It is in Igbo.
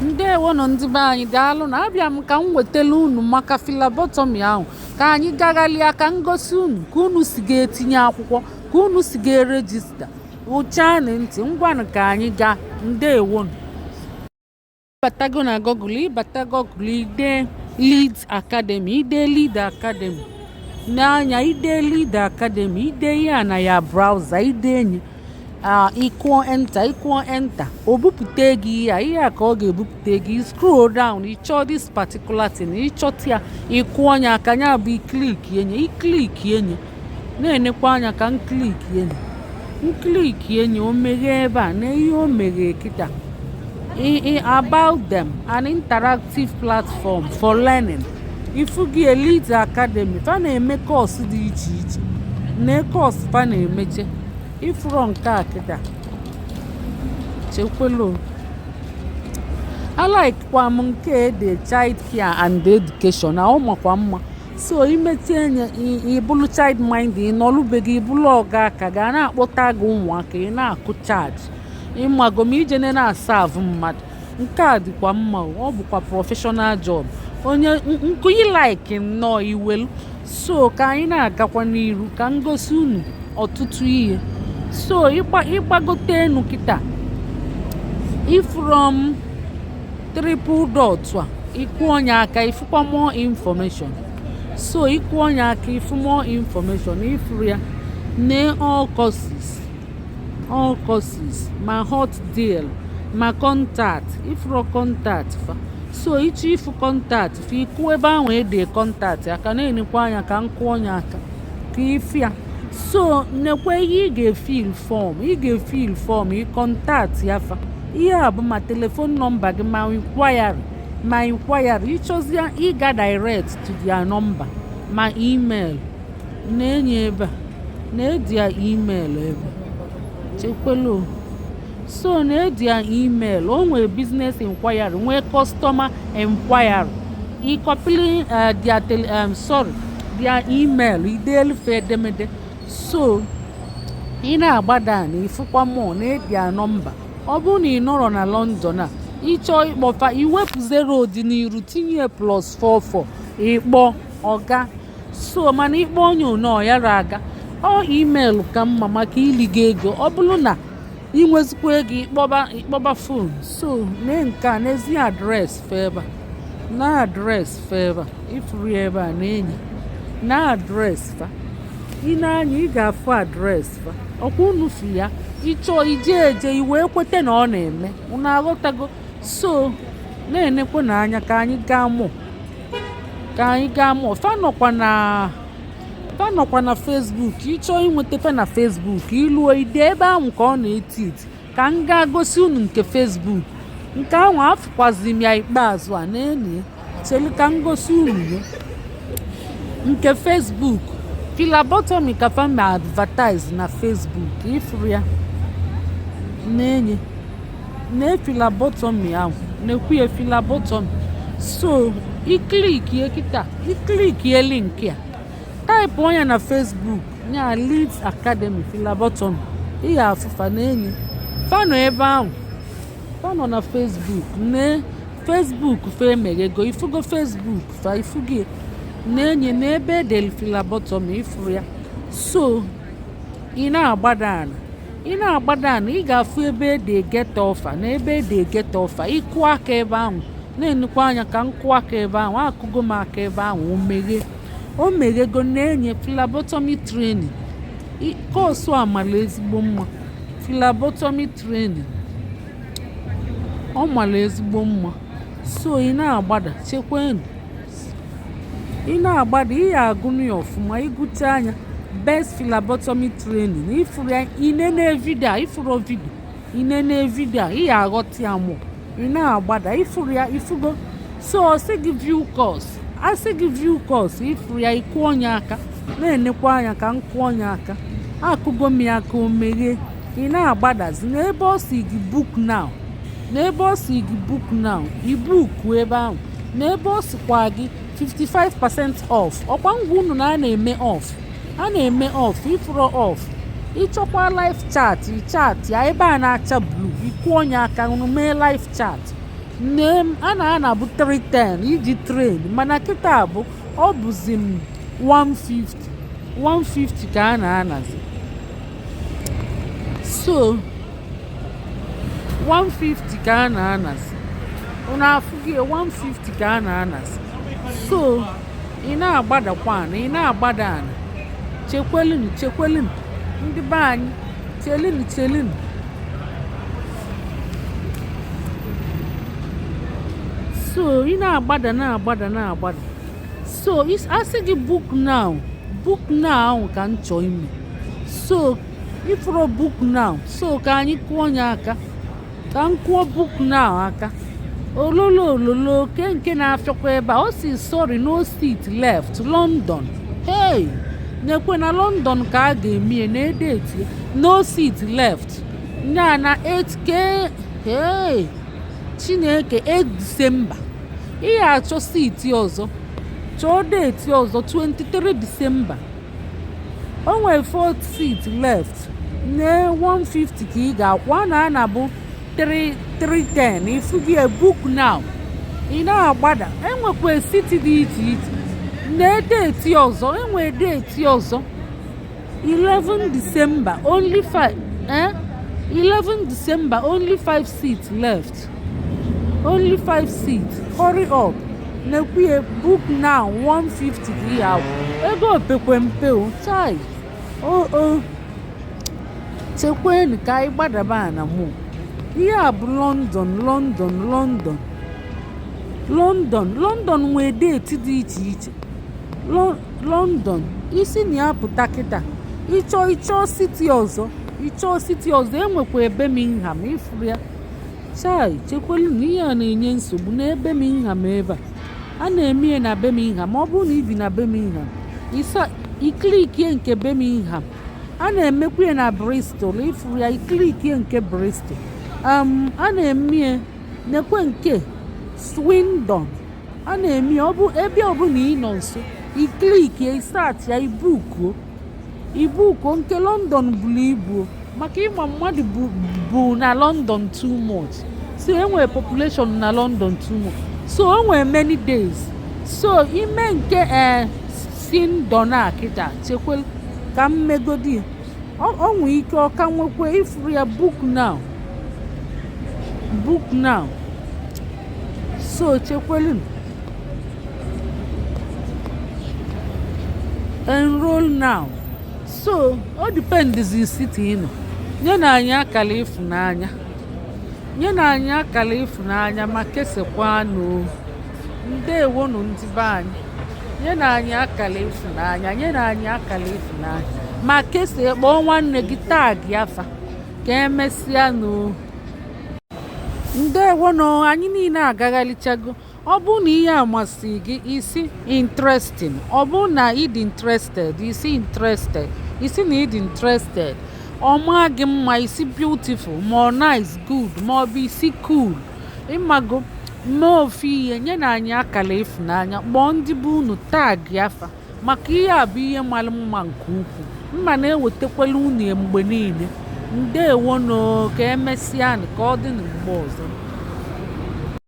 Ndewonụ, ndị be anyị, daalụ na abịa m ka m wetala unu maka phlebotomy ahụ, ka anyị gaghalịa, ka m gosi unu ka unu si ga-etinye akwụkwọ, ka unu si ga-eregister. Ụchanị ntị, ngwanụ, ka anyị gaa. Ndewonụ. Ịbatago na Google, ịbata Google, ide Leeds Academy, ide Leeds Academy n'anya, ide Leeds Academy, ide ya na ya browser, ide enyi a, ịkụọ enter, ịkụọ enter, o bupute gị ihe a. Ihe a ka ọ ga-ebupute gị. Scroll down, ịchọọ this particular thing, ịchọta ya, ịkụọ ya aka, ya bụ iclick enye, iclick enye. Na-enekwa anya ka m click enye, m click enye, o meghee ebe a na ihe o meghee kịta. About them, an interactive platform for learning. Ifugi Elite Academy, fa na-eme course dị iche iche na course fa na-emeche. Ifuro nke a kịta, chekwelo, alikekwa m nke ede child care and education na ọ makwa mma. So imechie nye, ịbụlụ child mind, ị nọlụbeghị, ịbụlụ ọga aka ga na-akpọta gị ụmụaka, ị na-akụ charge, ịmago ma ijene na-aserve mmadụ. Nke a dịkwa mma. Ọ bụkwa professional job, onye nkụyi like nnọọ iwelu. So ka anyị na-agakwa n'iru ka m gosi unu ọtụtụ ihe. So ịgbagote enu kịta, ifrom triple dot a, ịkwụ onye aka, ifụkwa more information. So ịkwụ onye aka, ịfụ more information, ifuru ya nee all courses, all courses, ma hot deal, ma contact, ifuru contact fa. So ịchọ ịfụ contact fa, ịkụ ebe ahụ ede contact aka. Na-enekwa anya ka m kụọ onye aka ka ịfụ ya. So nekwe ihe ị ga-efill form, ị ga-efill form, ị contact ya fa. Ihe a bụ ma telephone number gị, ma inquiry, ma inquiry, ịchọzie ịga direct to their number, ma email na-enye ebe a, na-edi ya email ebe a. Chekwelu, so na-edi ya email. O nwee business inquiry, nwee customer inquiry. Ịcopyli their tele, sorry, their email, ideelufe edemede. So ị na-agbada na ịfụkwa mọ na-edi ya number. Ọ bụrụ na ị nọrọ na London a, ịchọọ ịkpọfa, iwepụ 0 dị n'iru, tinye +44, ịkpọ ọga. So mana ịkpọ onye one ọ yara aga. Ọ email ka mma maka iligo ego. Ọ bụrụ na ị nwezikwa ego, ịkpọba phone. So nee nke a n'ezi address fa ebe a, na address fa ebe a, ifuru ya ebe a na-enyi na address fa. Ị na-anya, ị ga-afụ address fa. Ọkwa unu fi ya, ịchọọ ije eje, i wee kweta na ọ na-eme. Unu aghọtago? So na-enekwa n'anya ka anyị gaa mụ, ka anyị gaa mụ. Fa nọkwa na, fa nọkwa na Facebook. Ịchọọ inweta fa na Facebook, iluo ide ebe ahụ ka ọ na-eti eti. Ka m gaa gosi unu nke Facebook. Nke ahụ afụkwazi m ya ikpeazụ a na-enyi. Chelu ka m gosi unu ya nke Facebook. Phlebotomy ka fa ma advertise na Facebook. Ifuru ya na-enye na phlebotomy ahụ, na-ekwu ya phlebotomy. So iclickie kịta, iclickie link a, type onye na Facebook nya Leeds Academy Phlebotomy, ị ga-afụfa na-enye fa nọ ebe ahụ. Fa nọ na Facebook. Nee Facebook fa emeghego. Ifugo Facebook fa, ifugo na-enye n'ebe edel phlebotomy, ifuru ya. So ị na-agbada ala, ị na-agbada ala, ị ga-afụ ebe ede "get offer". Na ebe ede "get offer", ịkụ aka ebe ahụ. Na-enekwa anya ka m kụọ aka ebe ahụ. Akụgo m aka ebe ahụ, o meghe, o meghego. Na-enye phlebotomy training course a mara ezigbo mma. Phlebotomy training, ọ mara ezigbo mma. So ị na-agbada, chekwenu, ị na-agbada, ị ya agụnụ ya ọfụma. Ịgụcha anya best phlebotomy training, ifuru ya, inene video a, ifuru video, inene video a, ị ya aghọta ya mụ. Ị na-agbada, ifuru ya, ifugo. So ọ sị gị "view course", asị gị "view course", ifuru ya, ịkụ onye aka. Na-enekwa anya ka m kụọ onye aka. Akụgo m ya aka, o meghee. Ị na-agbadazi n'ebe ọ si gị "book now". N'ebe ọ si gị "book now", ibook ebe ahụ. N'ebe ọ sikwa gị 55% off, ọkwa ngwa unu na a na-eme off, a na-eme off, ifuru off. Ịchọkwa live chat, chat ya ebe a na-acha blue, ịkụ onye aka, unu mee live chat. Nne m, a na-anabụ 310 iji train, mana kịta bụ ọ bụzi m 150, 150 ka a na-anazi. So 150 ka a na-anazi. Unu afụghị ya? 150 ka a na-anazi. So ị na-agbadakwa ana, ị na-agbada ana. Chekwelunu, chekwelunu, ndị be anyị, chelunu, chelunu. So ị na-agbada, na-agbada, na-agbada. So asị gị book now, book now ka m chọọ ime. So ifuru book now, so ka anyị kụọ ya aka, ka m kụọ book now aka. Ololo ololo, ke nke na-afịọkwa ebe a. Ọ si sorry, no seat left. London, hey, nekwe na London ka a ga-eme na edeti no seat left nya na 8k. Hey, Chineke, 8 December. Ị ga-achọ seat ọzọ, chọọ date ọzọ. 23 December, o nwere 4 seat left na 150 ka ị ga-akwụ. A na anabụ 3 310. Ifu gị book now, ị na-agbada. Enwekwa city dị iche iche na date ọzọ. Enwere date ọzọ, 11 December, only 5, eh? 11 December, only 5 seats left, only 5 seats, hurry up. Nekwie book now, 150 ka ị ga-akwụ. Ego opekwe mpe o. Chai o, chekwenu ka anyị gbadaba na mụ. Ihe a bụ London, London, London, London. London nwee date dị iche iche. London isi na ya pụta kịta. Ịchọ, ịchọ city ọzọ, ịchọ city ọzọ. Enwekwa Birmingham, ifuru ya. Chai, chekwelu na ihe a na-enye nsogbu na Birmingham. Ebe a a na-eme ya na Birmingham. Ọ bụrụ na ị bi na Birmingham, isa iclickie nke Birmingham. A na-emekwa ya na Bristol, ifuru ya, iclickie nke Bristol. A na-eme ya nekwe nke Swindon a na-eme ya. Ọ bụ ebe ọbụla ị nọ nso, iclickie, istart ya, ibookuo, ibookuo. Nke London buru ibu maka ịma mmadụ bụ na London too much. So enwere population na London too much, so o nwere many days. So ime nke Swindon a kịta, chekwe ka m megodi. O nwee ike ọka nwekwe. Ifuru ya, book now, book now. So chekwelu, enroll now. So o depends city ị nọ. Nye na anyị akara ịfụnanya, nye na anyị akara ịfụnanya, ma kesekwanụ. Ndewonu, ndị be anyị. Nye na anyị akara ịfụnanya, nye na anyị akara ịfụnanya, ma kesie. Kpọọ nwanne gị, tag afa. Ka emesịanụ. Ndewonụ. Anyị niile agagharịchago. Ọ bụrụ na ihe a masị gị, isi interesting. Ọ bụrụ na ị dị interested, isi interested, isi na ị dị interested. Ọ maa gị mma, isi beautiful, ma ọ nice, good, ma ọ bụ isi cool. Ịmago mee ofu ihe, nye na anyị akara ịfụnanya, kpọọ ndị bụ unu, tag afa, maka ihe a bụ ihe mara mma nke ukwuu. Mma na-ewetakwala unu ya mgbe niile. Ndewonụ, ka emesịa, ka ọ dị na mgbe ọzọ.